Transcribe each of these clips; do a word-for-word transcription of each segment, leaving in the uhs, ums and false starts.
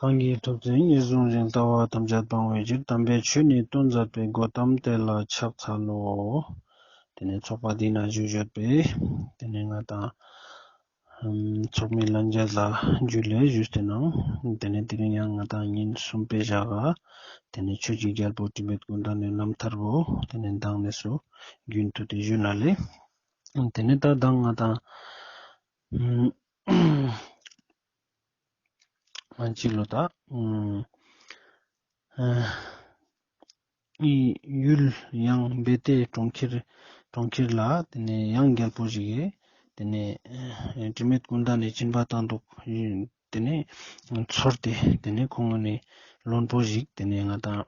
གང་གིས་ཐུགས་བརྩེ་ཉེར་བཟུང་ཞིང་། ལྟ་བ་ཐམས་ཅད་སྤང་བའི་ཕྱིར། དམ་པའི་ཆོས་ནི་སྟོན་མཛད་པའི། གོའུ་ཏམ་དེ་ལ་ཕྱག་འཚལ་ལོ། ཏེ་ནེ་ཚོགས་པ་འདི་ན་བཞུགས་ཡོད་པའི་ཏེ་ནེ་ང་དང་ཚོགས་མི་ལྷན་རྒྱས་ལ་ཇུ་ལེ་ཞུས་ཏེ་ནང་། ཏེ་ནེ་དེ་རིང་ཡང་ང་དང་ཉིན་གསུམ་པའི་ཞག་ག་ཏེ་ནེ་ཆོས་ཀྱི་རྒྱལ་པོ་དྲི་མེད་ཀུན་ལྡན་ནི་རྣམ་ཐར་བོ་ཏེ་ནེ་མདང་ནེ་སུ་རྒྱུན་མཐུད་དེ་ཞུ་ན་ལེ། ཏེ་ནེ་ད་མདང་ང་དང་ང་ཅི་ལོ་ད་ཨ་ཡུལ་ཡང་བེ་ཏའི་གྲོང་ཁྱེར་གྲོང་ཁྱེར་ལ་ཏེ་ནེ་ཡང་རྒྱལ་པོ་ཞིག་གི་ཏེ་ནེ་དྲི་མེད་ཀུན་ལྡན་ནི་སྦྱིན་པ་བཏང་འདུག། ཏེ་ནེ་ཚོར་ཏེ་ཏེ་ནེ་ཁོང་ནི་བློན་པོ་ཞིག་ཏེ་ནེ་ང་དང་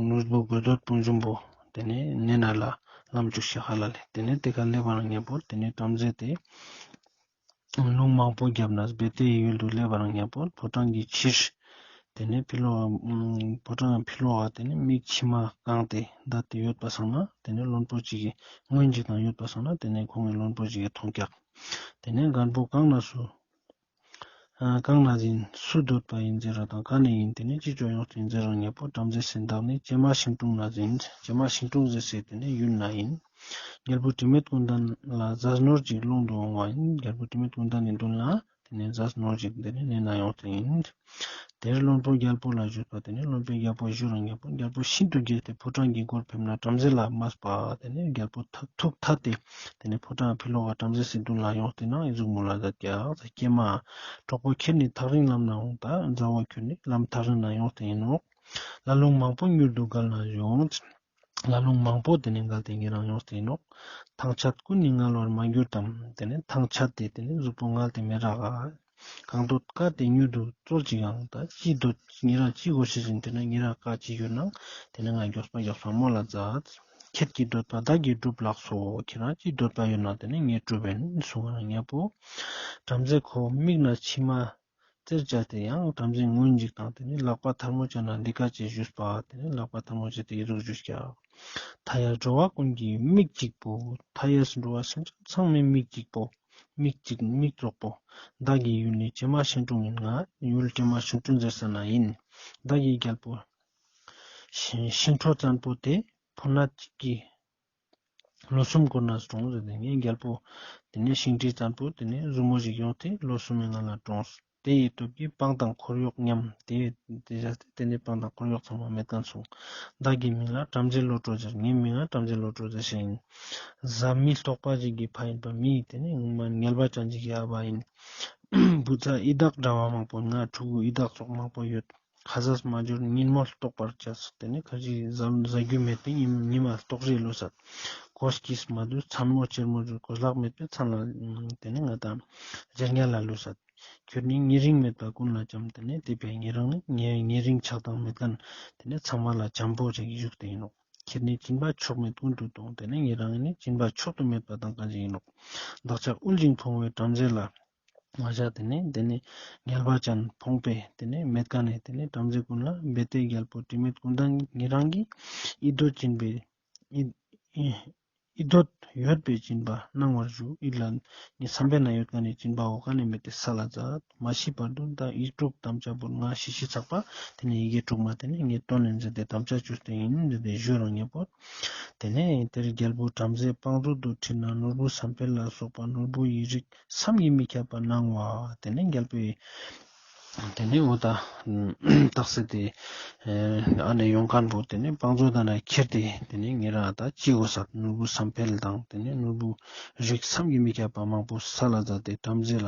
ནོར་བུ་དགོས་འདོད་དཔུང་འཇོམས་པོ་ཏེ་ནེ་ནེ་ན་ལ་ལམ་བཅུག་ཤེས་ཧ་ལ་ལེ། ཏེ་ནེ་ཏེ་ཀ་ལེབ་པ་ན་ཉམ་པོ་ཏེ་ནེ་བྲམ་ཟེ་ཏེ་ལུང་མང་པོ་བརྒྱབ་ནས་བེ་ཏའི་ཡུལ་དུ་སླེབས་པ་ན་ཉམ་པོ་ཕོ་བྲང་གི་ཕྱིར་ཏེ་ནེ་ཕི་ལོག་ཕོ་བྲང་ཕི་ལོག་ག་ཏེ་ནེ་མིག་མཆི་མ་གང་སྟེ་བསྡད་དེ་ཡོད་པ་སང་ན་ཏེ་ནེ་བློན་པོ་ཅིག་གི་སྔོན་ཅིག་དང་ཡོད་པ་སང་ན་ཏེ་ནེ་ཁོང་གི་བློན་པོ་ཅིག་གི་མཐོང་ཀྱག། ཏེ་ནེ་རྒན་པོ་གང་ན་སུ་ཨ་གང་ན་ཡིན་སུ་འདོད་པ་ཡིན་ཟེར་ར་དང་ག་ནེ་ཡིན་ཏེ་ནེ་ཅི་ཅོ་ཡོང་ཡིན་ཟེར་ར་ཉམ་པོ་བྲམ་ཟེ་སུ་འདུག་ནི་ཀྱེ་མ་ཤིང་དྲུང་ན་ཡིན། ཀྱེ་མ་ཤིང་དྲུང་ཟེར་སའི་ཏེ་ནེ་ཡུལ་ན་ཡིན། རྒྱལ་པོ་དྲི་མེད་ཀུན་ལྡན་ལ་ཟས་ནོར་ཅིག་སློང་དུ་འོང་བ་ཡིན། རྒྱལ་པོ་དྲི་མེད་ཀུན་ལྡན་ནི་མདུན་ལ་ཏེ་ནེ་ཟས་ནོར་ཅིག་ཏེ་ནེ་ནེ་ན་ཡོང་ཡིན། དེར་བློན་པོ་རྒྱལ་པོ་ལ་ཞུས་པ། ཏེ་ནེ་བློན་པོའི་རྒྱལ་པོ་ཞུ་རང་རྒྱལ་པོ་རྒྱལ་པོ་ཤིན་ཏུ་དགྱེས་ཏེ་ཕོ་བྲང་གི་སྒོར་ཕེབས་ན་བྲམ་ཟེ་ལ་མས་པ། ཏེ་ནེ་རྒྱལ་པོ་ཐ་ཐུགས་ཐད་དེ་ཏེ་ནེ་ཕོ་བྲང་ཕི་ལོག་ག་བྲམ་ཟེ་སུ་མདུན་ལ་ཡོང་སྟེ་ནང་ཨི་ཟུག་མོལ་ལ་མཛད་ཀྱག། ཀྱེ་མ་གྲོགས་པོ་ཁྱེད་ནི་ཐག་རིང་ལམ་ན་འོངས་ཏེ། མཛའ་བོ་ཁྱོད་ནི་ལམ་ཐག་རིང་ན་ཡོང་སྟེ་ཡིན་ནོག། ལ་ལུང་མང་པོ་མྱུར་དུ་བརྒལ་ན་ཡོང་། ལ་ལུང་མང་པོ་ཏེ་ནེ་བརྒལ་ཏེ་ཉེ་རང་ཡོང་སྟེ་ཡིན་ནོག། ཐང་ཆད་ཀུན་ནི་ངལ་བར་མ་གྱུར་ཏམ། ཏེ་ནེ་ཐང་ཆད་དེ་ཏེ་ནེ་གཟུགས་པོ་ངལ་ཏེ་མི་རག་ག། གང་འདོད་དཀའ་སྟེ་མྱུར་དུ་སྩོལ་ཅིག་ཡང་། ད་ཅི་འདོད་ཉེ་རང་ཅི་དགོས་ཤེས་ཡིན་ཏེ་ནེ་ཉེ་རང་དཀའ་ཅི་ཡོད་ན་ཏེ་ནེ་ང་མགྱོགས་པ་མགྱོགས་པ་མོལ་ལ་མཛད། ཁྱེད་ཀྱི་འདོད་པ་བདག་གིས་སྒྲུབ་ལགས་སོ། ཁྱེད་རང་ཅི་འདོད་པ་ཡོད་ན་ཏེ་ནེ་ངས་སྒྲུབ་ཡིན་གསུང་ང་ཉམ་པོ་བྲམ་ཟེ་ཁོ་མིག་ན་མཆི་མ་ཙེར་བྱས་ཏེ་ཡང་བྲམ་ཟེ་སྔོན་ཅིག་དང་ཏེ་ནེ་ལག་པ་ཐལ་མོ་སྦྱར་ན་འདི་ཀ་ཅེས་ཞུས་པ། ཏེ་ནེ་ལག་པ་ཐལ་མོ་སྦྱར་ཏེ་ཨི་ཟུག་ཞུས་ཀྱག། མཐའ་ཡས་འགྲོ་བ་ཀུན་གྱི་མིག་གཅིག་པོ། མཐའ་ཡས་འགྲོ་བ་སེམས་ཅན་ཚང་མའི་མིག་གཅིག་པོ། མིག་གཅིག་མིག་རོག་པོ། བདག་གི་ཡུལ་ནི་ཀྱེ་མ་ཤིང་དྲུང་ཡིན། ང་ཡུལ་ཀྱེ་མ་ཤིང་དྲུང་ཟེར་ས་ན་ཡིན། བདག་གི་རྒྱལ་པོ་ཤིང་ཤིང་ཁྲོ་བཙན་པོ་དེ་ཕོ་ཉ་གཅིག་གིས་ལོ་གསུམ་འཁོར་ན་གྲོངས་ཟེར་ཏེ་ངའི་རྒྱལ་པོ་ཏེ་ནེ་ཤིང་ཁྲི་བཙན་པོ་ཏེ་ནེ་ཟུར་མོ་ཞིག་ཡོང་སྟེ་ལོ་གསུམ་མི་སྔ་ལ་གྲོངས། དེ་ཡི་སྟོབས་ཀྱིས་སྤང་དང་འཁོར་གཡོག་མཉམ། དེ་དེ་བཞག་སྟེ་ཏེ་ནེ་སྤང་དང་འཁོར་གཡོག་ཚང་མ་མེད་མཁན་སོང་། བདག་གི་མིང་ལ་བྲམ་ཟེ་བློ་གྲོས་ཟེར། ངའི་མིང་ལ་བྲམ་ཟེ་བློ་གྲོས་ཟེར་ཞིག་ཡིན། བཟའ་མི་ལྟོགས་པ་ཞིག་གི་ཕ་ཡིན་པ། མི་ཏེ་ནེ་ངན་པ་ཅན་ཞིག་གི་ཨ་བ་ཡིན། བུ་ཚ་ཡི་དྭགས་འདྲ་བ་མང་པོ། ང་ཕྲུ་གུ་ཡི་དྭགས་ཙོགས་མང་པོ་ཡོད། ཁ་ཟས་མ་འབྱོར་ཉིན་མོ་ལྟོགས་པར་བྱས། ཏེ་ནེ་ཁ་ཅིག་ཟ་ཟ་རྒྱུ་མེད་པའི་ཉི་ཉི་མ་ལྟོགས་རེ་ལུས་སད། གོས་ཀྱིས་མ་འདུས་མཚན་མོ་གཅེར་མོ་འབྱོར། གོས་ལག་མེད་པའི་མཚན་ལ་ཏེ་ནེ་ང་དང་ལྗང་ཉལ་ལ་ལུས་སད། ཁྱོད་ནི་ཉེ་རིང་མེད་པ་ཀུན་ལ་བྱམས། ཏེ་ནེ་དེ་བས་ཉེ་རང་ནི་ཉེ་ཉེ་རིང་ཆགས་སྡང་མེད་མཁན་ཏེ་ནེ་ཚང་མ་ལ་བྱམས་པོ་ཞིག་བཞུགས་ཏེ་ཡིན་ནོག། ཁྱེད་ནི་སྦྱིན་པ་མཆོག་མེད་ཀུན་ཏུ་གཏོང་། ཏེ་ནེ་ཉེ་རང་ནི་སྦྱིན་པ་མཆོག་ཏུ་མེད་པ་དང་གང་ཞིག་ཡིན་ནོག། བདག་ཅག་དབུལ་ཞིང་ཕོངས་པའི་བྲམ་ཟེ་ལ། ང་ཅག་ཏེ་ནེ་ཏེ་ནེ་ངལ་བ་ཅན་ཕོངས་པའི་ཏེ་ནེ་མེད་མཁན་ནི་ཏེ་ནེ་བྲམ་ཟེ་ཀུན་ལ་བེ་ཏའི་རྒྱལ་པོ་དྲི་མེད་ཀུན་ལྡན་ཉེ་རང་གིས་ཨི་འདོད་སྦྱིན་པའི་ཨི་ཨི་ཨི་འདོད་ཡོད་པའི་སྦྱིན་པ་གནང་བར་ཞུ། ཨི་ལ་ནི་བསམ་པའི་ན་ཡོད་མཁན་ནི་སྦྱིན་པ་འོ་ག་ནེ་མེད་དེ་སལ་ལ་མཛད། མ་ཤི་བར་དུ་ད་ཡིག་དྲུག་དམ་བཅའ་བོར། ང་ཤི་ཤི་ཚག་པ་ཏེ་ནེ་ཡི་གེ་དྲུག་མ་ཏེ་ནེ་ངས་བཏོན་ཡིན་ཟེར་ཏེ་དམ་བཅའ་བཅོས་ཏེ་ཡིན་ཟེར་ཏེ་ཞུ་རང་ཉམ་པོ། ཏེ་ནེ་དེར་རྒྱལ་པོ་བྲམ་ཟེ་བང་མཛོད་དུ་ཁྲིད་ན་ནོར་བུ་བསམ་འཕེལ་ལ་སོགས་པ་ནོར་བུ་ཡི་རིགས་བསམ་གྱིས་མི་ཁྱབ་པ་གནང་བ། ཏེ་ནེ་རྒྱལ་པོའི་ཏེ་ནེ་འོ་ད་རྟགས་སེ་ཏེ་ཨ་ནེ་ཡོང་མཁན་པོ་ཏེ་ནེ་བང་མཛོད་ད་ན་ཁྱེར་ཏེ་ཏེ་ནེ་ཉེ་རང་ད་ཅི་དགོས་ས་ནོར་བུ་བསམ་འཕེལ་དང་ཏེ་ནེ་ནོར་བུ་རིགས་བསམ་གྱིས་མི་ཁྱབ་པ་མང་པོ་སལ་ལ་མཛད་དེ་བྲམ་ཟེ་ལ་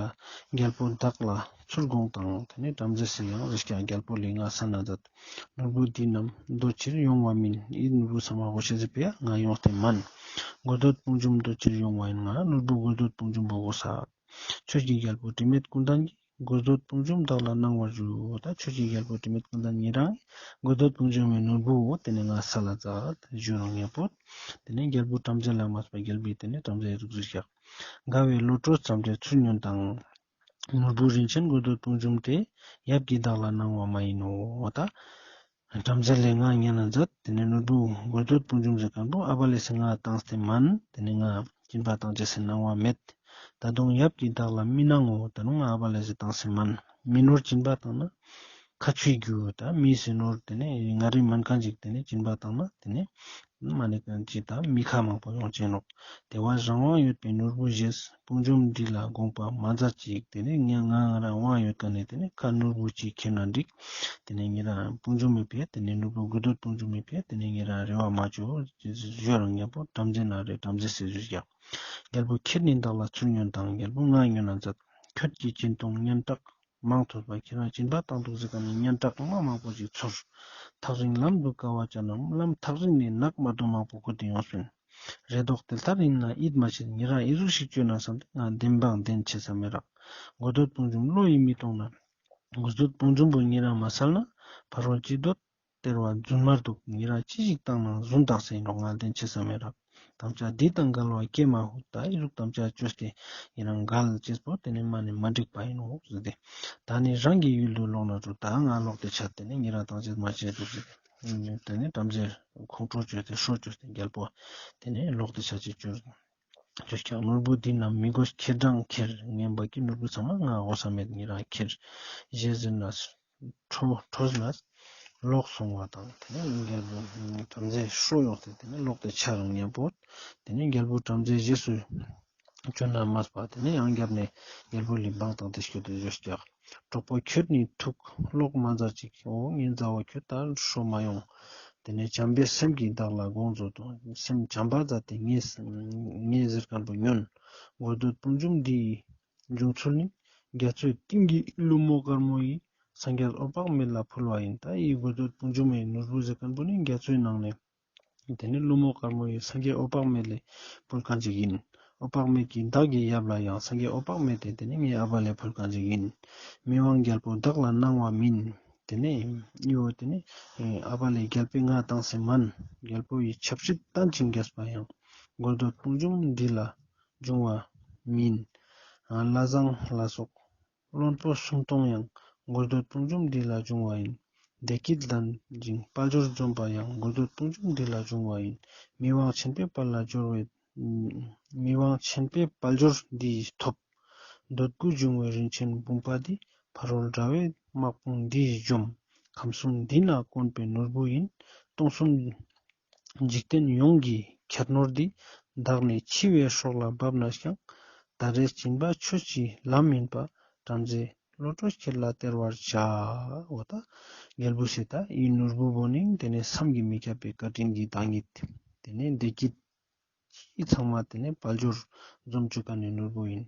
རྒྱལ་པོ་བདག་ལ་ཚུར་དགོངས་དང་། ཏེ་ནེ་བྲམ་ཟེ་སི་ཡང་རེ་སྐྱ་རྒྱལ་པོ་ལས་ང་སལ་ན་མཛད། ནོར་བུ་འདི་རྣམས་འདོད་ཕྱིར་ཡོང་བ་མིན། ཨི་ནོར་བུ་ཚང་མ་དགོས་ཤེས་ཟེར་པས་ང་ཡོང་སྟེ་མན། དགོས་འདོད་དཔུང་འཇོམས་འདོད་ཕྱིར་ཡོང་བ་ཡིན། ང་ནོར་བུ་དགོས་འདོད་དཔུང་འཇོམས་པོ་དགོས་ས། ཆོས་ཀྱི་རྒྱལ་པོ་དྲི་མེད་ཀུན་ལྡན་གྱིས། དགོས་འདོད་དཔུང་འཇོམས་བདག་ལ་གནང་བར་ཞུ། ད་ཆོས་ཀྱི་རྒྱལ་པོ་དྲི་མེད་ཀུན་ལྡན་ཉེ་རང་དགོས་འདོད་དཔུང་འཇོམས་པའི་ནོར་བུ་འོ་ཏེ་ནེ་ང་སལ་ལ་མཛད་ཞུ་རང་ཉམ་པོ། ཏེ་ནེ་རྒྱལ་པོ་བྲམ་ཟེ་ལ་མས་པ་རྒྱལ་པོས་ཏེ་ནེ་བྲམ་ཟེ་རིགས་རུས་བཞག། དགའ་བའི་བློ་གྲོས་ཙམ་དེ་ཚུར་ཉོན་དང་། ནོར་བུ་རིན་ཆེན་དགོས་འདོད་དཔུང་འཇོམས་དེ། ཡབ་ཀྱིས་བདག་ལ་གནང་བ་མ་ཡིན་ནོ། འོ་ད་བྲམ་ཟེ་ལས་ང་ཉན་ན་མཛད། ཏེ་ནེ་ནོར་བུ་དགོས་འདོད་དཔུང་འཇོམས་ཟེར་མཁན་པོ་ཨ་བ་ལེ་སི་ང་བཏང་སྟེ་མན། ཏེ་ནེ་ང་སྦྱིན་པ་བཏང་ཅེས་སི་གནང་བ་མེད། ད་དུང་ཡབ་ཀྱིས་བདག་ལ་མི་གནང་ངོ་། ད་རུང་ང་ཨ་བ་ལེ་སི་བཏང་སྟེ་མན། མི་ནོར་སྦྱིན་པ་བཏང་ན་ ཁ་ཆུའི་རྒྱུ་ད་མི་སེ་ནོར་དེ་ནས་ང་རི་མན་ཁན་ཅིག་དེ་ནས་སྦྱིན་པ་བཏང་ན་དེ་ནས་མ་ནི་ཀ་ཅི་ད་མི་ཁ་མང་པོ་ཡོང་ཅེས་ནོག། དེ་བ་རང་དབང་ཡོད་པའི་ནོར་བུ་བཞེས། དཔུང་འཇོམས་འདི་ལ་དགོངས་པ་མ་མཛད་ཅིག། དེ་ནས་ང་ང་རང་དབང་ཡོད་ཀ་ནས་དེ་ནས་ཁ་ནོར་བུ་ཅིག་ཁྱེར་ན་འགྲིག། དེ་ནས་ཉེ་རང་དཔུང་འཇོམས་མེད་པས་དེ་ནས་ནོར་བུ་དགོས་འདོད་དཔུང་འཇོམས་མེད་པས་དེ་ནས་ཉེ་རང་རེ་བ་མ་ཅོ། ཞོ་རང་ཉམ་པོ་བྲམ་ཟེ་ན་རེ་བྲམ་ཟེ་སེ་ཞུས་ཀྱང་། རྒྱལ་པོ་ཁྱེད་ནི་བདག་ལ་ཚུར་ཉོན་དང་། རྒྱལ་པོ་ང་ཉོན་ན་མཛད། ཁྱོད་ཀྱི་སྦྱིན་གཏོང་སྙན་གྲགས་མང་ཐོས་པ། ཁྱེད་རང་སྦྱིན་པ་བཏང་འདུག་ཟེར་ཀ་ནས་སྙན་གྲགས་མ་མང་པོ་ཞིག་ཚོར། ཐག་རིང་ལམ་དུ་དཀའ་བ་སྤྱད་ན་ལམ་ཐག་རིང་ནས་ནགས་མ་དོ་མང་པོ་ཁུར་ཏེ་ཡོང་སྤིན། རེ་དོགས་དེ་ལྟར་ཡིན་ན་ཡིད་མ་ཆེས། ཉེ་རང་ཨི་ཟུག་ཞིག་བཅོས་ན་བསམ་སྟེ་ང་བདེན་པའང་བདེན་ཆེ་ས་མེད་རག། དགོས་འདོད་དཔུང་འཇོམས་བློ་ཡིས་མི་གཏོང་ན། དགོས་འདོད་དཔུང་འཇོམས་པོ་ཉེ་རང་མ་སལ་ན་ཕ་རོལ་ཅི་འདོད་སྟེར་བ་རྫུན་མར་འདུག། ཉེ་རང་ཅི་ཞིག་བཏང་ན་རྫུན་བཏང་ས་ཡིན་ནོག། ང་བདེན་ཆེ་ས་མེད་རག། དམ་བཅའ་འདི་དང་འགལ་བ་སྐྱེ་མ་ཕོད། ད་ཨི་ཟུག་དམ་བཅའ་བཅོས་ཏེ་ཡིན་རང་འགལ་ཅེས་པོ་དེ་ནས་མ་ནས་མ་འགྲིག་པ་ཡིན་ནོག་ཟེར་ཏེ། ད་ནི་རང་གི་ཡུལ་དུ་ལོག་ན་འགྲོ། ད་ང་ལོག་སྟེ་ཆ་དེ་ནས་ཉེ་རང་བཏང་ཅེས་མ་བྱེད་འདུག་ཟེར་ཏེ། དེ་ནས་བྲམ་ཟེ་ཁོང་ཁྲོ་བཅོས་ཏེ་ཧྲོ་བཅོས་ཏེ་རྒྱལ་པོ་དེ་ནས་ལོག་སྟེ་ཆ་ཅེས་བཅོས། བཅོས་ཀྱང་ནོར་བུ་འདི་རྣམས་མི་དགོས་ཁྱེར་དང་ཁྱེར། ངན་པ་གི་ནོར་བུ་ཚང་མ་ང་དགོས་ས་མེད། ཉེ་རང་ཁྱེར་ཞེས་ཟེར་ན། ཁྲོ་ཁྲོས་ལ་ལོག་སོང་བ་དང་། དེ་ནས་རྒྱལ་པོ་བྲམ་ཟེ་ཧྲོ་ཡོང་སྟེ་དེ་ནས་ལོག་སྟེ་ཆ་རང་ཉམ་པོ། དེ་ནས་རྒྱལ་པོ་བྲམ་ཟེ་རྗེས་སུ་བྱོན་ན་མ་སྤ། དེ་ནས་ཡང་བསྐྱར་ནས་རྒྱལ་པོ་ལི་འབངས་དང་དེ་སྐྱོད་དེ་བཞོས་ཀྱག། གྲོགས་པོ་ཁྱོད་ནི་ཐུགས་ལོག་མ་མཛད་ཅིག། འོ་ངའི་མཛའ་བོ་ཁྱོད་ད་ཧྲོ་མ་ཡོང་། དེ་ནས་བྱམས་པའི་སེམས་ཀྱིས་བདག་ལ་དགོངས་མཛོད་དོ། སེམས་བྱམས་པ་མཛད་དེ་ངས་ངས་ཟེར་མཁན་པོ་ཉོན། དགོས་འདོད་དཔུང་འཇོམས་འདི་ཡི་འབྱུང་ཚུལ་ནི། རྒྱ་མཚོའི་གཏིང་གི་ཀླུ་མོ་དཀར་མོ་ཡིས། སངས་རྒྱས་འོད་དཔག་མེད་ལ་ཕུལ་བ་ཡིན། ད་ཡི་དགོས་འདོད་དཔུང་འཇོམས་མའི་ནོར་བུ་ཟེར་མཁན་པོ་ནི་རྒྱ་མཚོའི་ནང་ནས། དེ་ནི་ཀླུ་མོ་དཀར་མོ་ཡིས་སངས་རྒྱས་འོད་དཔག་མེད་ལས་ཕུལ་མཁན་ཅིག་ཡིན། འོད་དཔག་མེད་ཀྱིས་བདག་གི་ཡབ་ལ་ཡང་། སངས་རྒྱས་འོད་དཔག་མེད་དེ་དེ་ནི་ངའི་ཨ་བ་ལས་ཕུལ་མཁན་ཅིག་ཡིན། མི་དབང་རྒྱལ་པོ་བདག་ལ་གནང་བ་མིན། དེ་ནི་ཡོ་དེ་ནི་ཨ་བ་ལས་རྒྱལ་པོའི་ང་བཏང་སེ་མན། རྒྱལ་པོ་ཡི་ཆབ་སྲིད་བརྟན་ཅིང་རྒྱས་པ་ཡང་། དགོས་འདོད་དཔུང་འཇོམས་འདི་ལ་འབྱུང་བ་མིན། ལྷ་བཟང་ལ་སོགས་བློན་པོ་སུམ་སྟོང་ཡང་། དགོས་འདོད་དཔུང་འཇོམས་འདི་ལ་འབྱུང་བ་ཡིན། བདེ་སྐྱིད་ལྡན་ཅིང་དཔལ་འབྱོར་འཛོམས་པ་ཡང་། དགོས་འདོད་དཔུང་འཇོམས་འདི་ལ་འབྱུང་བ་ཡིན། མི་དབང་ཆེན་པོའི་དཔལ་ལ་འབྱོར་བའི། མི་དབང་ཆེན་པོའི་དཔལ་འབྱོར་འདི་ཡིས་ཐོབ། འདོད་དགུ་འབྱུང་བའི་རིན་ཆེན་འབུམ་པ་འདི། ཕ་རོལ་དགྲ་བོའི་དམག་དཔུང་འདི་ཡིས་འཇོམས། ཁམས་གསུམ་འདི་ན་དཀོན་པའི་ནོར་བུ་ཡིན། སྟོང་གསུམ་འཇིག་རྟེན་ཡོངས་ཀྱི་ཁྱད་ནོར་འདི། བདག་ནི་འཆི་བའི་སྲོག་ལ་བབ་ན་ཀྱང་། ད་རེས་སྦྱིན་པ་ཆོས་ཀྱི་ལམ་ཡིན་པ། བྲམ་ཟེ་བློ་གྲོས་ཁྱེད་ལ་སྟེར་བར་བྱ། འོ་ད་རྒྱལ་པོ་སེ་ད་ཡི་ནོར་བུ་བོ་ནི་དེ་ནས་བསམ་གྱིས་མི་ཁྱབ་པའི་བཀའ་དྲིན་གྱི་བདག་ཉིད། དེ་ནས་བདེ་སྐྱིད་ཅི་ཚང་མ་དེ་ནས་དཔལ་འབྱོར་འཛོམས་བཅུག་མཁན་ནི་ནོར་བུ་ཡིན།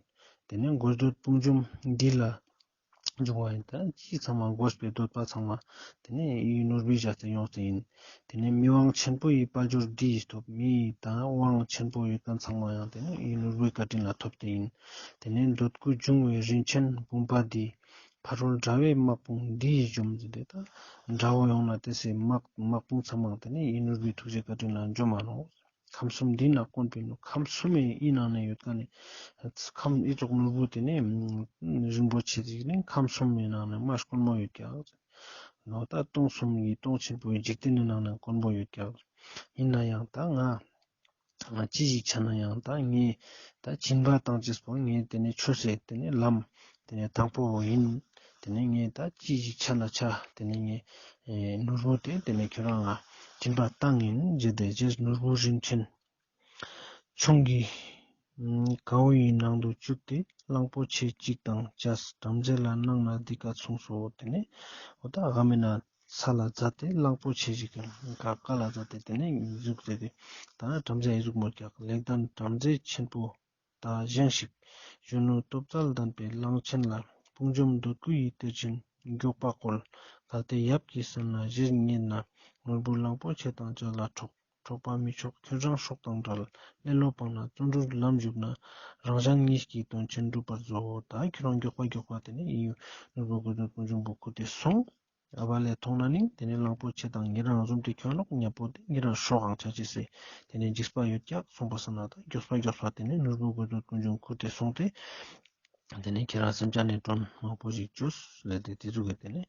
དེ་ནས་དགོས་འདོད་དཔུང་འཇོམས་འདི་ལ་འབྱུང་བ་ཡིན། ད་ཅི་ཚང་མ་དགོས་པའི་འདོད་པ་ཚང་མ་དེ་ནས་ཡི་ནོར་བུའི་ཞལ་ཏེ་ཡོངས་ཏེ་ཡིན། དེ་ནས་མི་དབང་ཆེན་པོ་ཡི་དཔལ་འབྱོར་འདི་ཡིས་ཐོབ། མི་དང་དབང་ཆེན་པོ་ཡོད་མཁན་ཚང་མ་ཡང་དེ་ནས་ཡི་ནོར་བུའི་བཀའ་དྲིན་ལ་ཐོབ་སྟེ་ཡིན། དེ་ནས་འདོད་དགུ་འབྱུང་བའི་རིན་ཆེན་འབུམ་པ་འདི། ཕ་རོལ་དགྲ་བོའི་དམག་དཔུང་འདི་ཡིས་འཇོམས་ཟེར་ཏེ། ད་དགྲ་བོ་ཡོང་ན་དེ་སེ་དམག་དམག་དཔུང་ཚང་མ་དེ་ནས་ཡི་ནོར་བུའི་ཐུགས་རྗེ་བཀའ་དྲིན་ལ་འཇོམས་མ་ནོག། ཁམས་གསུམ་འདི་ན་དཀོན་པའི་ནོར། ཁམས་གསུམ་མའི་ཡི་ནང་ནས་ཡོད་མཁན་ནི་ཁམས་ཨི་ཙོགས་ནོར་བུ་དེ་ནས་རིན་པོ་ཆེ་ཅིག་ནི་ཁམས་གསུམ་མའི་ནང་ནས་མ་དཀོན་མོ་ཡོད་ཀྱག། ནོ་ད་སྟོང་གསུམ་གྱི་སྟོང་ཆེན་པོའི་འཇིག་རྟེན་ནི་ནང་ནས་དཀོན་པོ་ཡོད་ཀྱག། ཡིན་ན་ཡང་ད་ང་ང་ཅི་ཞིག་ཆ་ན་ཡང་ད་ངས་ད་སྦྱིན་པ་བཏང་ཅེས་པོ་ངས་དེ་ནས་ཆོས་སེ་དེ་ནས་ལམ་དེ་ནས་དང་པོ་བོ་ཡིན། དེ་ནས་ངས་ད་ཅི་ཞིག་ཆ་ན་ཆ་དེ་ནས་ངས་ནོར་བུ་དེ་དེ་ནས་ཁྱོད་རང་ང་སྦྱིན་པ་བཏང་ཡིན་ཟེར་ཏེ་རྗེས་ནོར་བུ་རིན་ཆེན་ཆུང་གི་གའུ་ཡི་ནང་དུ་བཅུག་སྟེ་གླང་པོ་ཆེ་གཅིག་དང་བཅས་བྲམ་ཟེ་ལ་གནང་ན་འདི་ཀ་མཚུངས་སོ། དེ་ནས་འོ་ད་ག་མེད་ན་ས་ལ་མཛད་དེ་གླང་པོ་ཆེ་ཞིག་གི་ཀ་ཀ་ལ་མཛད་དེ་དེ་ནས་གཟུགས་མཛད་དེ་ད་ན་བྲམ་ཟེ་ཡི་གཟུགས་མོ་རྒྱག་ལེགས་ལྡན་བྲམ་ཟེ་ཆེན་པོ་ད་བཞེངས་ཤིག། གཞོན་ནུ་སྟོབས་རྩལ་ལྡན་པའི་གླང་ཆེན་ལ། དཔུང་འཇོམས་འདོད་དགུ་ཡི་གཏེར་ཆེན་མགྱོགས་པ་བཀོལ། གལ་ཏེ་ཡབ་ཀྱིས་གསན་ན་གཞིར་རྙེད་ན། ནོར་བུ་གླང་པོ་ཆེ་དང་བཅས་ལ་འཕྲོག། འཕྲོག་པ་མི་ཆོག་ཁྱོད་རང་སྲོག་དང་བྲལ། ལེ་ལོ་སྤངས་ན་བརྩོན་འགྲུས་ལམ་ཞུགས་ན། རང་གཞན་གཉིས་ཀྱི་དོན་ཆེན་འགྲུབ་པར་མཛོད། ད་ཁྱོད་རང་མགྱོགས་པ་མགྱོགས་པ་དེ་ནས་ཡི་ནོར་བུ་དགོས་འདོད་དཔུང་འཇོམས་པོ་ཁུར་ཏེ་སོང་། ཨ་བ་ལས་མཐོང་ན་ནི་དེ་ནས་གླང་པོ་ཆེ་དང་ཉེ་རང་འཛོམས་ཏེ་ཁྱོད་ལོག་ཉ་པོ་དེ་ཉེ་རང་སྲོག་གང་ཆ་ཅེས་སེ་དེ་ནས་འཇིགས་པ་ཡོད་ཀྱག་སོང་པ་ས་ན་ད་མགྱོགས་པ་མགྱོགས་པ་དེ་ནས་ནོར་བུ་དགོས་འདོད་དཔུང་འཇོམས་ཁུར་ཏེ་སོང་སྟེ། དེ་ནས་ཁྱེད་རང་སེམས་ཅན་ནི་དོན་མང་པོ་ཞིག་བཅོས་ལས་དེ་དེ་ཟུག་གི་དེ་ནས་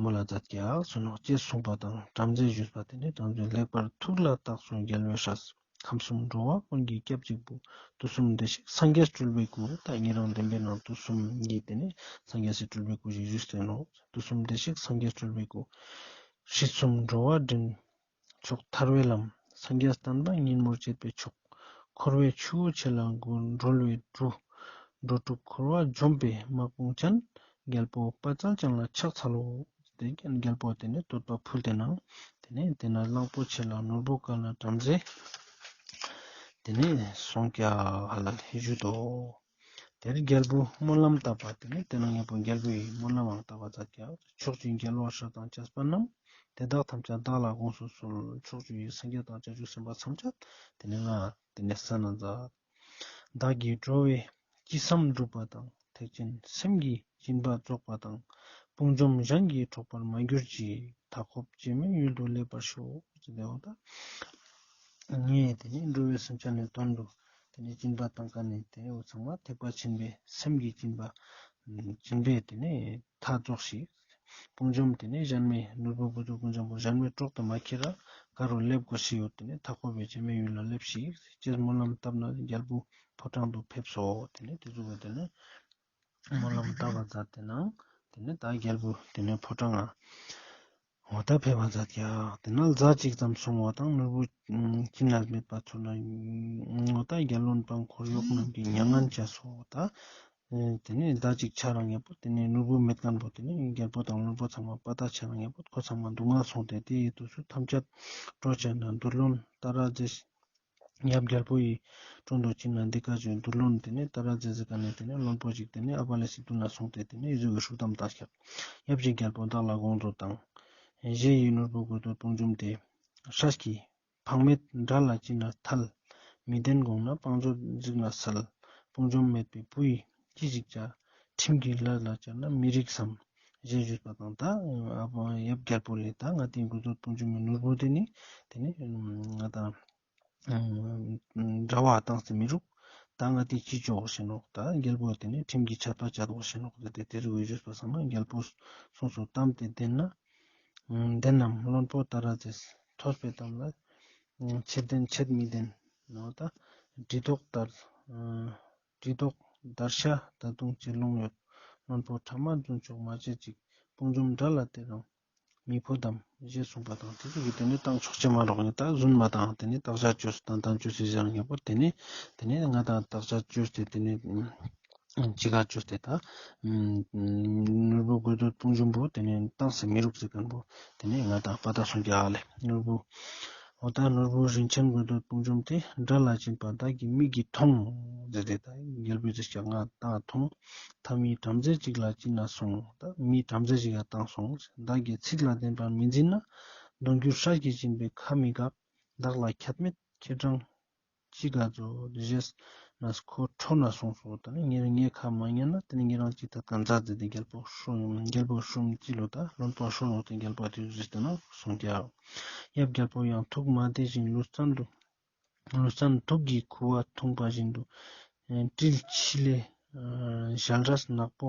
མོལ་ལ་མཛད་ཀྱག་སོང་ནོག་ཅེས་གསུངས་པ་དང་བྲམ་ཟེ་ཞུས་པ་དེ་ནས་བྲམ་ཟེ་ལེགས་པར་ཐུགས་ལ་བཏགས་སོ་རྒྱལ་བའི་སྲས། ཁམས་གསུམ་འགྲོ་བ་ཀུན་གྱི་སྐྱབས་གཅིག་པུ། དུས་གསུམ་བདེ་གཤེགས་སངས་རྒྱས་སྤྲུལ་པའི་སྐུ། ད་ཉེ་རང་བདེན་པའི་ནང་དུས་གསུམ་གྱི་དེ་ནས་སངས་རྒྱས་སི་སྤྲུལ་པའི་སྐུ་ཞིག་ཞུས་ཏེ་ནོག། དུས་གསུམ་བདེ་གཤེགས་སངས་རྒྱས་སྤྲུལ་པའི་སྐུ། སྲིད་གསུམ་འགྲོ་བ་འདྲེན་མཆོག་ཐར་པའི་ལམ། སངས་རྒྱས་བསྟན་པ་ཉིན་མོར་བྱེད་པའི་མཆོག། འཁོར་བའི་ཆུ་བོ་ཆེ་ལ་འགྲོ་བའི་གྲུ། འགྲོ་དྲུག་འཁོར་བ་འཇོམས་པའི་དམག་དཔུང་ཅན། རྒྱལ་པོ་དཔའ་རྩལ་ཅན་ལ་ཕྱག་འཚལ་ལོ། དེ་རྒྱལ་པོ་དེ་ནས་བསྟོད་པ་ཕུལ་ཏེ་ནང་། དེ་ནས་དེ་ན་གླང་པོ་ཆེ་ལ་ནོར་བུ་དཀར་ལ་བྲམ་ཟེ། དེ་ནས་སོང་ཀྱག་ཧ་ལ་ལེ་ཞུ་དོ། དེར་རྒྱལ་པོ་སྨོན་ལམ་བཏབ་པ། དེ་ནས་དེ་ན་ཉེ་པོ་རྒྱལ་པོའི་སྨོན་ལམ་ཨང་བཏབ་པ་ཙ་ཀྱག། ཕྱོགས་བཅུའི་རྒྱལ་བ་སྲས་དང་བཅས་པ་རྣམས། དེ་དག་ཐམས་ཅད་བདག་ལ་དགོངས་སུ་གསོལ། ཕྱོགས་བཅུའི་སངས་རྒྱས་དང་བྱང་ཆུབ་སེམས་དཔའ་ཐམས་ཅད་དེ་ནས་ང་དེ་ནས་ས་ན་མཛད། བདག་གིས་འགྲོ་བའི་ཅི་བསམ་འགྲུབ་པ་དང་། ཐེག་ཆེན་སེམས་ཀྱི་སྦྱིན་པ་རྫོགས་པ་དང་། དཔུང་འཇོམས་གཞན་གྱིས་འཕྲོག་པར་མ་གྱུར་ཅིག། མཐའ་འཁོབ་སྐྱེ་མེད་ཡུལ་དུ་སླེབས་པར་ཤོག། ཅེས་དེ་འོ་ད། ངས་དེ་ནས་འགྲོ་བའི་སེམས་ཅན་ནི་དོན་དུ་དེ་ནས་སྦྱིན་པ་བཏང་མཁན་ནི་དེ་ནས་འོ་ཚང་མ་ཐེག་པ་ཆེན་པོའི་སེམས་ཀྱི་སྦྱིན་པ། སྦྱིན་པས་དེ་ནས་མཐའ་རྫོགས་ཤིག། དཔུང་འཇོམས་དེ་ནས་གཞན་མའི་ནོར་བུ་དགུ་ཚོགས་དཔུང་འཇོམས་པོ་གཞན་མའི་གྲོགས་དུ་མ་ཁྱེར་ར་ག་རུ་སླེབས་དགོས་ཤེས་ཡོད། དེ་ནས་མཐའ་འཁོབ་པའི་སྐྱེ་མེད་ཡུལ་ལ་སླེབས་ཤིག་ཅེས་སྨོན་ལམ་བཏབ་ན་རྒྱལ་པོ་ཕོ་བྲང་དུ་ཕེབས་སོ། དེ་ནས་དེ་ཟུག་གི་དེ་ནས་སྨོན་ལམ་བཏབ་པ་མཛད་དེ་ནང་དེ་ནས་ད་རྒྱལ་པོ་དེ་ནས་ཕོ་བྲང་ང་འོ་ད་ཕེབས་པ་མཛད་ཀྱག། དེ་ན་ལ་ཟླ་གཅིག་ཙམ་སོང་བ་དང་ནོར་བུ་ཅི་ནས་མེད་པ་ཚོར་ན་འོ་ད་རྒྱལ་བློན་པང་འཁོར་གཡོག་རྣམས་ཀྱིས་མྱ་ངན་བྱས་སོ། ད་དེ་ནས་ཟླ་གཅིག་ཆ་རང་ངེ་པོ་དེ་ནས་ནོར་བུ་མེད་མཁན་པོ་དེ་ནས་རྒྱལ་པོ་དང་བློན་པོ་ཚང་མ་དཔའ་རྟགས་ཆ་རང་ངེ་པོ་ཁོ་ཚང་མ་སྡུག་བསྔལ་སོང་སྟེ་དེ་ཡི་དུས་སུ་ཐམས་ཅད་སྤྲོ་བྱས་ན་འདུལ་བློན་ཏཱ་ར་ཛེས། ཡབ་རྒྱལ་པོ་ཡི་དྲུང་དུ་ཕྱིན་ན་འདི་ཀ་ཅོས་འདུལ་བློན་དེ་ནས་ཏཱ་ར་ཛེ་ཟེར་མཁན་ནི་དེ་ནས་བློན་པོ་ཞིག་དེ་ནས་ཨ་བ་ལེ་སི་ཏུ་ན་སོང་སྟེ་དེ་ནས་ཨི་ཟུག་གི་ཧྲུག་གཏམ་བཏང་ཤག། ཡབ་ཀྱི་རྒྱལ་པོ་བདག་ལ་དགོངས་དོ་དང་། གཞན་ཡི་ནོར་བུ་དགོས་འདོད་དཔུང་འཇོམས་ཏེ། སྲས་ཀྱི་འཕང་མེད་དགྲ་ལ་ཅི་ན་ཐལ། མི་བདེན་དགོངས་ན་བང་མཛོད་གཟིགས་ན་སལ། དཔུང་འཇོམས་མེད་པའི་བུ་ཡིས་ཅི་ཞིག་བྱ། ཁྲིམས་ཀྱི་ལས་ལ་སྤྱད་ན་མི་རིགས་སམ། ཞེས་ཞུས་པ་དང་ད་ཨ་བ་ཡབ་རྒྱལ་པོ་ལས་ད་ང་དེ་དགོས་འདོད་དཔུང་འཇོམས་མི་ནོར་བུ་དེ་ནི་དེ་ནི་ང་དང་འདྲ་བ་བཏང་སྟེ་མི་རུག། ད་ང་དེ་ཅི་ཅོ་ཞེ་ནོག། ད་རྒྱལ་པོ་དེ་ནི་ཁྲིམས་ཀྱི་ཆད་པ་བཅད་དོ་ཞེ་ནོག། དེ་དེ་རུ་ཡོད་པ་སང་ན་རྒྱལ་པོ་གསུངས་སོ། གཏམ་དེ་བདེན་ན་བདེན་ནམ། བློན་པོ་ཏཱ་ར་ཛེས་ཐོས་པའི་གཏམ་ལ་ཆད་བདེན་ཆད་མི་བདེན་ནོ། ད་དྲི་དོག་ལྟར་དྲི་དོག་བརྡར་ཤ་ད་དུང་ཅི་ལོང་ཡོད། བློན་པོ་ཕྲ་མ་རྫུན་ཕྱོགས་མ་བྱེད་ཅིག། དཔུང་འཇོམས་དགྲ་ལ་དེ་རང་མི་ཕོད་དམ། ཞེས་གསུངས་པ་དང་དེ་ཚོ་གི་དེ་ནི་བཏང་ཆོག་ཅེས་མ་རོགས་ནི་ད་རྫུན་མ་དང་དེ་ནི་བརྡར་ཤ་བཅོས་སུ་དང་བཏང་བཅོས་སུ་ཟེར་ངེས་པོ་དེ་ནི་དེ་ནི་ང་དང་བརྡར་ཤ་བཅོས་ཏེ་དེ་ནི་ཅི་ག་བཅོས་ཏེ་ད་ནོར་བུ་དགོས་འདོད་དཔུང་འཇོམས་པོ་དེ་ནི་བཏང་སྟེ་མི་རུག་ཟེར་མཁན་པོ་དེ་ནི་ང་དང་དཔའ་རྟགས་སོང་ཀྱག་ལེ། ནོར་བུ་འོ་ད་ནོར་བུ་རིན་ཆེན་དགོས་འདོད་དཔུང་འཇོམས་ཏེ། དགྲ་ལ་སྦྱིན་པ་བདག་གི་མིག་གིས་མཐོང་། ཟེར་ཏེ་ད་རྒྱལ་པོས་ཟེར་ཀྱག་ང་ད་མཐོང་། ཐ་མའི་བྲམ་ཟེ་གཅིག་ལ་སྦྱིན་ན་སོང་། ད་མིའི་བྲམ་ཟེ་ཞིག་ལ་བཏང་སོང་། བདག་གི་ཚིག་ལ་བདེན་པར་མི་འཛིན་ན། གདུང་བརྒྱུད་སྲས་ཀྱི་སྦྱིན་པས་ཁ་མི་འགག། བདག་ལ་ཁྱད་མེད་ཁྱེད་རང་ཅི་དགའ་ཚོ། ཞེས་ན་ཁོ་ཁྲོ་ན་སོང་སོ། ད་ནི་ངེད་ངའི་ཁ་མ་ཉན་ན་དེ་ནི་ངེད་རང་ཅི་ཐད་ཀ་མཛད་ཟེར་ཏེ་རྒྱལ་པོ་ཧྲོ་རྒྱལ་པོ་ཧྲོམ་ཅི་ལོ་ད་བློན་པོ་ཧྲོ་ཡོང་སྟེ་རྒྱལ་པོ་དེ་ཟེར་ཏེ་ན་སོང་ཀྱག། ཡབ་རྒྱལ་པོ་ཡང་ཐུགས་མ་བདེ་ཞིང་ལུས་རྩལ་དུ་ལུས་རྩལ་དུག་གི་ཁུ་བ་འཐུངས་པ་བཞིན་དུ་ཨེ་ཏིལ་ཆི་ལེ་ཨེ་ཞལ་རས་ནག་པོ་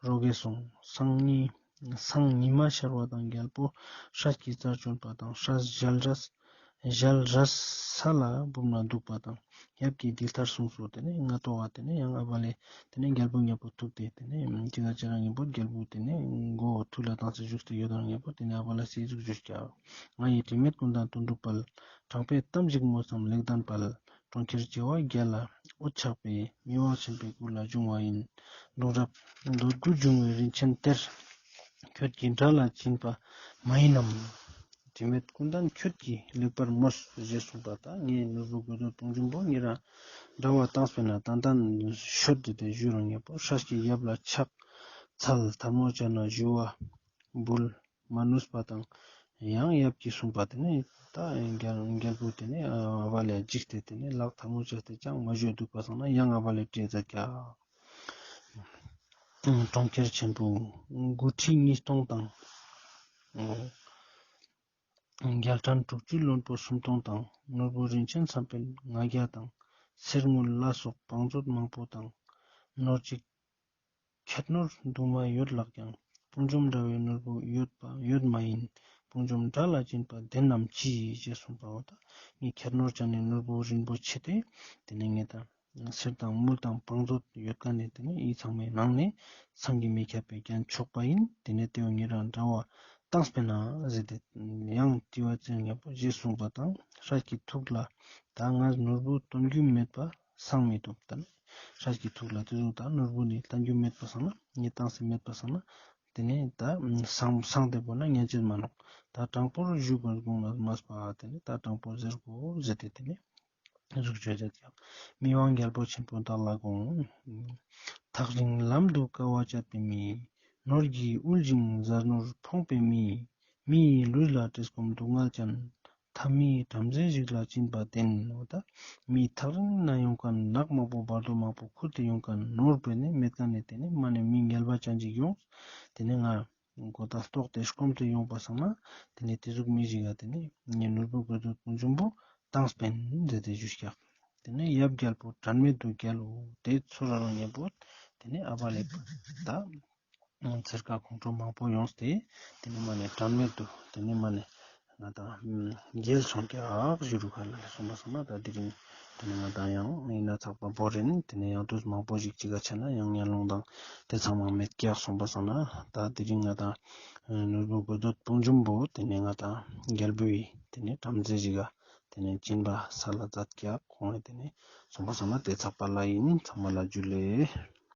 རོ་གེ་སོང་། སང་ཉི་སང་ཉི་མ་ཤར་བ་དང་རྒྱལ་པོ་སྲས་ཀྱི་རྩར་བྱོན་པ་དང་སྲས་ཞལ་རས་ཞལ་རས་ས་ལ་བུབ་ན་འདུག་པ་དང་ཡབ་ཀྱིས་འདི་ལྟར་གསུངས་སོ། དེ་ནས་ང་ཏོ་བ་དེ་ནས་ཡང་ཨ་བ་ལེ་དེ་ནས་རྒྱལ་པོ་ཉེ་པོ་ཐུག་སྟེ་དེ་ནས་ཅི་ག་ཅི་རང་ཉེ་པོ་རྒྱལ་པོ་དེ་ནས་མགོ་ཐུག་ལ་བཏང་སྟེ་བཞུགས་ཏེ་ཡོད་དང་ཉེ་པོ་དེ་ནས་ཨ་བ་ལེ་སི་ཟུག་བཞུགས་ཀྱག། ང་ཡི་དྲི་མེད་ཀུན་ལྡན་དོན་གྲུབ་དཔལ། དྲང་པོའི་གཏམ་ཞིག་སྨྲོས་སམ་ལེགས་ལྡན་དཔལ། གྲོང་ཁྱེར་བྱེ་བ་བརྒྱད་ལ་འོད་ཆགས་པའི། མི་དབང་ཆེན་པོའི་སྐུ་ལ་འབྱུང་བ་ཡིན། གདུང་རབས་འདོད་དགུ་འབྱུང་བའི་རིན་ཆེན་གཏེར། ཁྱོད་ཀྱིས་དགྲ་ལ་སྦྱིན་པ་མ་ཡིན་ནམ། དྲི་མེད་ཀུན་ལྡན་ཁྱོད་ཀྱིས་ལེགས་པར་སྨྲོས། ཞེས་གསུངས་པ་དང་ངའི་ནོར་བུ་དགོས་འདོད་དཔུང་འཇོམས་པོ་ཉེ་རང་དགྲ་བོ་བཏང་སྤེལ་ན་ཏན་ཏན་ཤོད་དེ་དེ་ཞུ་རང་ཉེ་པོ་སྲས་ཀྱི་ཡབ་ལ་ཕྱག་འཚལ། ཐལ་མོ་སྦྱར་ན་ཞུ་བ་འབུལ། མ་ནུས་པ་དང་། ཡང་ཡབ་ཀྱིས་གསུངས་པ་དེ་ནི་ད་རྒྱལ་རྒྱལ་པོ་དེ་ནི་ཨ་བ་ལེ་འཇིགས་ཏེ་དེ་ནི་ལག་ཐལ་མོ་སྦྱར་ཏེ་ཅང་མ་བཞུད་འདུག་པ་སང་ན་ཡང་ཨ་བ་ལེ་བྲེལ་ཛད་ཀྱག། གྲོང་ཁྱེར་ཆེན་པོ་དགུ་ཁྲི་ཉིས་སྟོང་དང་། རྒྱལ་ཕྲན་དྲུག་ཅུའི་བློན་པོ་སུམ་སྟོང་དང་། ནོར་བུ་རིན་ཆེན་བསམ་འཕེལ་ལྔ་བརྒྱ་དང་། གསེར་དངུལ་ལ་སོགས་བང་མཛོད་མང་པོ་དང་། ནོར་གཅིག་ཁྱད་ནོར་དུ་མ་ཡོད་ལགས་ཀྱང་། དཔུང་འཇོམས་འདྲ་བའི་ནོར་བུ་ཡོད་པ་ཡོད་མ་ཡིན། དཔུང་འཇོམས་དགྲ་ལ་སྦྱིན་པ་བདེན་ནམ་ཅི་ཞེས་གསུངས་པའོ། ད་ངའི་ཁྱེར་ནོར་ཅན་ནི་ནོར་བུ་རིན་པོ་ཆེ་དེ་དེ་ནས་ངས་ད་གསེར་དང་དངུལ་དང་བང་མཛོད་ཡོད་ཀ་ནས་དེ་ནས་ཡི་ཚང་མའི་ནང་ནས་སངས་རྒྱས་མི་ཁྱབ་པའི་རྒྱན་མཆོག་པ་ཡིན། དེ་ནས་དེའོ་ཉེ་རང་འདྲ་བ་བཏང་སྤེ་ན་ཟེར་ཏེ་ཡང་དྲི་བ་ཅན་ཉེ་པོ་ཞེས་གསུངས་པ་དང་། སྲས་ཀྱི་ཐུགས་ལ་ད་ང་ནོར་བུ་སྟོན་རྒྱུ་མེད་པ་སང་མི་ཐུབ། ད་ནི་སྲས་ཀྱི་ཐུགས་ལ་དེ་ཟུག་ད་ནོར་བུ་ནི་བཏང་རྒྱུ་མེད་པ་སང་ན་ངས་བཏང་སེ་མེད་པ་སང་ན་དེ་ནས་ད་སང་སང་དེ་བོ་ན་ཉན་ཅེས་མ་ནོག། ད་དྲང་པོར་བཞུགས་པར་དགོངས་ལ་མ་སྤ་དེ་ནས་ད་དྲང་པོ་ཟེར་གོ་ཟེར་ཏེ་དེ་ནས་ཟུག་བརྗོད་དེ་ཀྱང་མི་དབང་རྒྱལ་པོ་ཆེན་པོ་བདག་ལ་དགོངས། ཐག་རིང་ལམ་དུ་དཀའ་བ་སྤྱད་པའི་མི། ནོར་གྱིས་དབུལ་ཞིང་ཟས་ནོར་ཕོངས་པའི་མི། མི་ཡི་ལུས་ལ་བཀྲེས་སྐོམ་སྡུག་བསྔལ་ཅན། ཐ་མི་བྲམ་ཟེ་ཞིག་ལ་སྦྱིན་པ་བདེན་ནོ། ད་མི་ཐག་རིང་ན་ཡོང་མཁན་ནགས་མང་པོ་བར་དོ་མང་པོ་ཁུར་ཏེ་ཡོང་མཁན་ནོར་བུ་ནི་མེད་མཁན་ནི་དེ་ནི་མ་ནི་མི་ངལ་བ་ཅན་ཅིག་ཡོང་། དེ་ནི་ང་མགོ་ད་ལྟོགས་ཏེ་སྐོམ་སྟེ་ཡོང་པ་སང་ན་དེ་ནི་དེ་ཟུག་མི་ཞིག་ག་དེ་ནི་ངའི་ནོར་བུ་དགོས་འདོད་དཔུང་འཇོམས་པོ་བཏང་སྤེན་ཟེར་ཏེ་ཞུས་ཀྱག། དེ་ནས་ཡབ་རྒྱལ་པོ་དྲན་མེད་དུ་བརྒྱལ་ལོ། དེ་ཚུར་རང་ཉེ་པོ་དེ་ནས་ཨ་བ་ལེ་ད་ཚེར་ཀ་ཁོང་ཁྲོ་མང་པོ་ཡོངས་ཏེ་དེ་ནས་མ་ནས་དྲན་མེད་དུ་དེ་ནས་མ་ནས་ང་དང་རྒྱལ་སོང་ཀྱག་ཞུ་རུ་ཁ་ལ་ལས་སོང་པ་སང་ན། ད་དེ་རིང་དེ་ནས་ང་དང་ཡང་ཡིན་ན་ཚགས་པ་བོ་རེ་ནི་དེ་ནས་ཡང་དུས་མང་པོ་ཞིག་ཅིག་ག་ཆ་ན་ཡང་ངན་སློང་དང་དེ་ཚང་མ་མེད་ཀྱག་སོང་པ་སང་ན། ད་དེ་རིང་ང་དང་ནོར་བུ་དགོས་འདོད་དཔུང་འཇོམས་པོ་དེ་ནས་ང་དང་རྒྱལ་པོའི་དེ་ནས་བྲམ་ཟེ་ཞིག་ག་དེ་ནས་སྦྱིན་པ་སལ་ལ་མཛད་ཀྱག། ཁོང་ངི་དེ་ནས་སོང་པ་སང་ན་དེ་ཚགས་པ་ལ་ཡིན། ཚང་མ་ལ་ཇུ་ལེ།